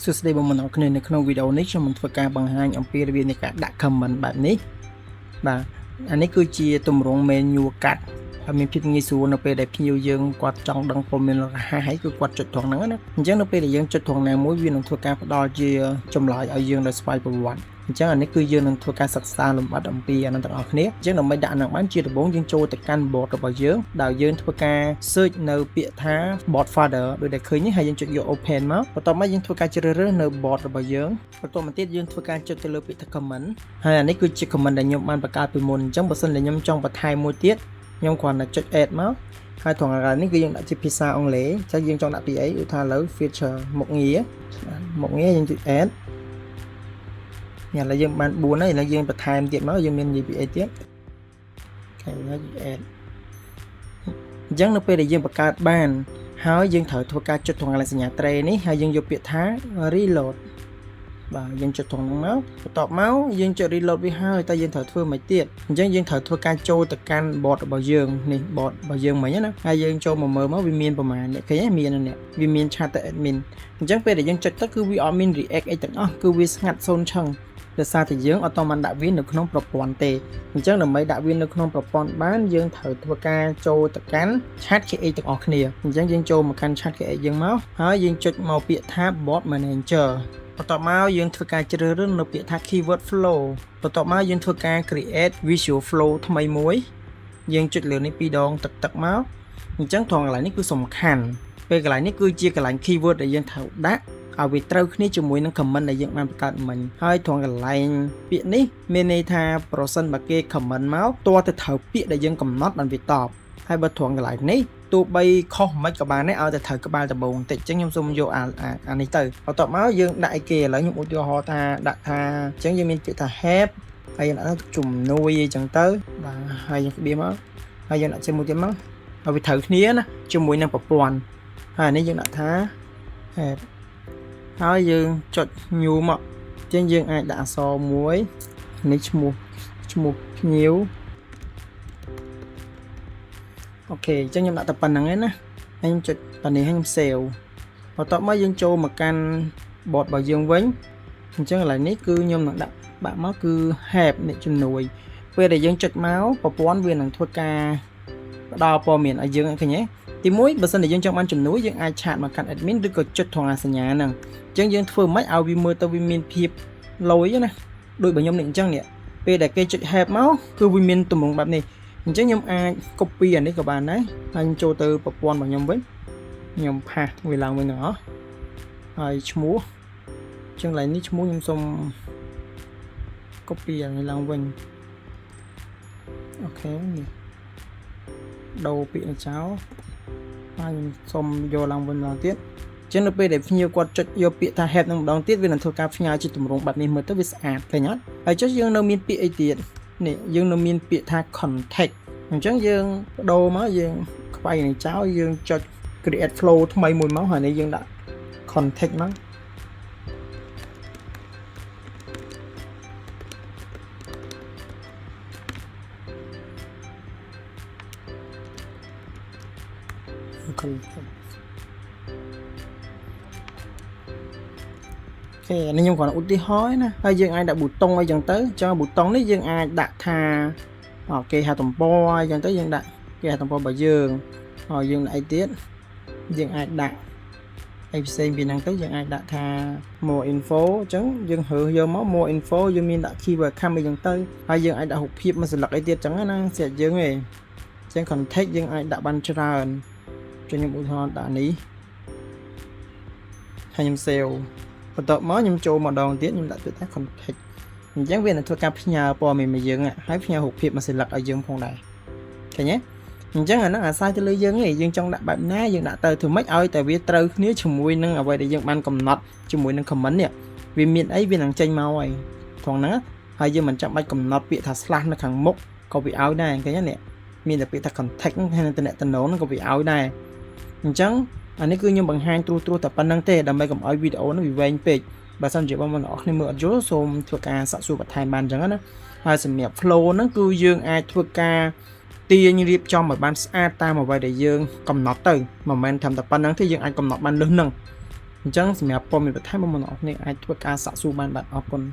សួស្តីបងប្អូនទាំងអស់គ្នានៅក្នុងវីដេអូនេះខ្ញុំនឹងធ្វើការបង្ហាញអំពីរបៀបនៃការដាក់ comment បែបនេះបាទអានេះគឺជាទម្រង់ menu កាត់ហើយមានភាពងាយស្រួលនៅពេលដែលភ្ញៀវយើងគាត់ចង់ដឹងព័ត៌មានរហ័សហើយគឺគាត់ចុចត្រង់ហ្នឹងណាអញ្ចឹងនៅពេលដែលយើងចុចត្រង់ណាមួយវានឹងធ្វើការផ្ដល់ជាចម្លើយឲ្យយើងដោយស្វ័យប្រវត្តិអញ្ចឹងអានេះគឺយើងនឹងធ្វើការសិក្សាលម្អិតអំពីអានឹងទាំងអស់គ្នាអញ្ចឹងដើម្បីដាក់អានឹងបានជាដំបូងយើងចូលទៅកាន់ bot របស់យើងដោយយើងធ្វើការ search នៅពាក្យថា BotFather ដូចដែលឃើញនេះហើយយើងចុចយក open មកបន្ទាប់មកយើងធ្វើការជ្រើសរើសនៅ bot របស់យើងបន្ទាប់មកទៀតយើងធ្វើការចុចទៅលើពាក្យថា comment ហើយអានេះគឺជា comment ដែលខ្ញុំបានបង្កើតពីមុនអញ្ចឹងបើសិនជាខ្ញុំចង់បន្ថែមមួយទៀតខ្ញុំគ្រាន់តែចុច add មកហើយត្រង់កន្លែងនេះគឺយើងដាក់ជាភាសាអង់គ្លេសអញ្ចឹងយើងចង់ដាក់ពីអីឧទាហរណ៍ឥឡូវ feature មុខងារមុខងារយើងចុច add ញ៉ាំឥឡូវយើងបាន4ហើយឥឡូវយើងបន្ថែមទៀតមកយើងមាននិយាយពីអីទៀត OK ហើយ add អញ្ចឹងនៅពេលដែលយើងបង្កើតបានហើយយើងត្រូវធ្វើការចុចត្រង់កន្លែងសញ្ញាត្រេនេះហើយយើងយកពាក្យថា reload បាទយើងចុចត្រង់ហ្នឹងមកបន្ទាប់មកយើងចុច reload វាហើយតែយើងត្រូវធ្វើមិនទៀតអញ្ចឹងយើងត្រូវធ្វើការចូលទៅកាន់ bot របស់យើងនេះ bot របស់យើងមិញណាហើយយើងចូលមកមើលមកវាមានប្រមាណនេះឃើញទេមាននេះវាមាន chat ទៅ admin អញ្ចឹងពេលដែលយើងចុចទៅគឺវាអត់មាន react អីទាំងអស់គឺវាស្ងាត់សូន្យឆឹងដោយសារតែយើងអត់តបានដាក់វានៅក្នុងប្រព័ន្ធទេអញ្ចឹងដើម្បីដាក់វានៅក្នុងប្រព័ន្ធបានយើងត្រូវធ្វើការចូលទៅកាន់ chat KH ទាំងអស់គ្នាអញ្ចឹងយើងចូលមកកាន់ chat KH យើងមកហើយយើងចុចមកពាក្យថា bot manager បន្ទាប់មកយើងធ្វើការជ្រើសរើសនៅពាក្យថា keyword flow បន្ទាប់មកយើងធ្វើការ create visual flow ថ្មីមួយយើងចុចលើនេះពីរដងទឹកទឹកមកអញ្ចឹងត្រង់កន្លែងនេះគឺសំខាន់ពេលកន្លែងនេះគឺជាកន្លែង keyword ដែលយើងត្រូវដាក់ឲ្យវាត្រូវគ្នាជាមួយនឹង comment ដែលយើងបានបង្កើតមិញហើយត្រង់កន្លែងពាក្យនេះមានន័យថាប្រសិនបើគេ comment មកតើទៅត្រូវពាក្យដែលយើងកំណត់បានវាតបហើយបើត្រង់កន្លែងនេះទោះបីខុសមិនក៏បានដែរឲ្យតែត្រូវក្បាលដំបងបន្តិចអញ្ចឹងខ្ញុំសូមយកអានេះទៅបន្ទាប់មកយើងដាក់អីគេឥឡូវខ្ញុំឧទាហរណ៍ថាដាក់ថាអញ្ចឹងយើងមានពាក្យថា help ហើយយើងដាក់ជំនួយអីចឹងទៅបាទហើយយើងក្បៀមកហើយយើងដាក់ជាមួយទៀតមកឲ្យវាត្រូវគ្នាណាជាមួយនឹងប្រព័ន្ធហើយអានេះយើងដាក់ថា help ហើយយើងចុច new មកអញ្ចឹងយើងអាចដាក់អក្សរមួយនេះឈ្មោះឈ្មោះភ្ញៀវ OK អញ្ចឹងខ្ញុំដាក់តែប៉ុណ្្នឹងឯណាហើយខ្ញុំចុចប៉ានេះហើយខ្ញុំ save បន្ទាប់មកយើងចូលមកកាន់ bot របស់យើងវិញអញ្ចឹងកន្លែងនេះគឺខ្ញុំនឹងដាក់បាក់មកគឺ help នេះជំនួយពេលដែលយើងចុចមកប្រព័ន្ធវានឹងធ្វើការផ្ដល់ព័ត៌មានឲ្យយើងឃើញទេទីមួយបើសិនជាយើងចង់បានជំនួយយើងអាច chat មកកាន់ admin ឬក៏ចុចត្រង់អាសញ្ញាហ្នឹងអញ្ចឹងយើងធ្វើម៉េចឲ្យវាមើលទៅវាមានភាពលយណាដូចបើខ្ញុំនេះអញ្ចឹងនេះពេលដែលគេចុច help មកគឺវាមានទម្រង់បែបនេះអញ្ចឹងខ្ញុំអាច copy អានេះក៏បានដែរហើយខ្ញុំចូលទៅប្រព័ន្ធរបស់ខ្ញុំវិញខ្ញុំ paste វាឡើងវិញទាំងអស់ហើយឈ្មោះអញ្ចឹងកន្លែងនេះឈ្មោះខ្ញុំសូម copy អានេះឡើងវិញ OK នេះដូរពាក្យនេះចោលហើយខ្ញុំសូមយកឡើងវិញម្ដងទៀតចឹងនៅពេលដែលភ្ញៀវគាត់ចុចយកពាក្យថា help នឹងម្ដងទៀតវានឹងធ្វើការផ្ញើជាទម្រង់បែបនេះមើលទៅវាស្អាតឃើញអត់ហើយចុះយើងនៅមានពាក្យអីទៀតនេះយើងនៅមានពាក្យថា contact អញ្ចឹងយើងបដូរមកយើងខ្វែងនឹងចោលយើងចុច create flow ថ្មីមួយមកហើយនេះយើងដាក់ contact មក contact OK នេះខ្ញុំគ្រាន់តែឧទាហរណ៍ណាហើយយើងអាចដាក់ប៊ូតុងអីចឹងទៅចឹងប៊ូតុងនេះយើងអាចដាក់ថាគេហៅទំព័រអីចឹងទៅយើងដាក់គេហៅទំព័ររបស់យើងហើយយើងដាក់អីទៀតយើងអាចដាក់អីផ្សេងពីហ្នឹងទៅយើងអាចដាក់ថា more info អញ្ចឹងយើងរើសយកមក more info យើងមានដាក់ keyword ខំអីចឹងទៅហើយយើងអាចដាក់រូបភាពមួយសន្លឹកអីទៀតចឹងណាស្រាប់យើងឯងអញ្ចឹង contact យើងអាចដាក់បានច្រើនចឹងខ្ញុំឧទាហរណ៍ដាក់នេះហើយខ្ញុំ save បន្ទាប់មកខ្ញុំចូលម្ដងទៀតខ្ញុំដាក់ពាក្យថា contact អញ្ចឹងវានឹងធ្វើការផ្ញើព័ត៌មានមកយើងហើយផ្ញើរូបភាពមួយសន្លឹកឲ្យយើងផងដែរឃើញទេអញ្ចឹងអាហ្នឹងអាស្រ័យទៅលើយើងឯងយើងចង់ដាក់បែបណាយើងដាក់ទៅធ្វើម៉េចឲ្យតែវាត្រូវគ្នាជាមួយនឹងអ្វីដែលយើងបានកំណត់ជាមួយនឹង comment នេះវាមានអីវានឹងចេញមកហើយត្រង់ហ្នឹងហើយយើងមិនចាំបាច់កំណត់ពាក្យថា slash នៅខាងមុខក៏វាឲ្យដែរឃើញទេនេះមានតែពាក្យថា contact ហើយនឹងតំណតំណងហ្នឹងក៏វាឲ្យដែរអញ្ចឹងអានេះគឺខ្ញុំបង្ហាញត្រួសត្រាសតែប៉ុណ្្នឹងទេដើម្បីកុំឲ្យវីដេអូនេះវាវែងពេកបើសិនជាបងប្អូនទាំងអស់គ្នាមើលអត់យល់សូមធ្វើការសាកសួរបន្ថែមបានអញ្ចឹងណាហើយសម្រាប់ flow ហ្នឹងគឺយើងអាចធ្វើការទាញរៀបចំឲ្យបានស្អាតតាមអ្វីដែលយើងកំណត់ទៅមិនមែនត្រឹមតែប៉ុណ្្នឹងទេយើងអាចកំណត់បានលើសហ្នឹង។ អញ្ចឹងសម្រាប់ព័ត៌មានបន្ថែមបងប្អូនអរគ្នាអាចធ្វើការសាកសួរបានបាទអរគុណ។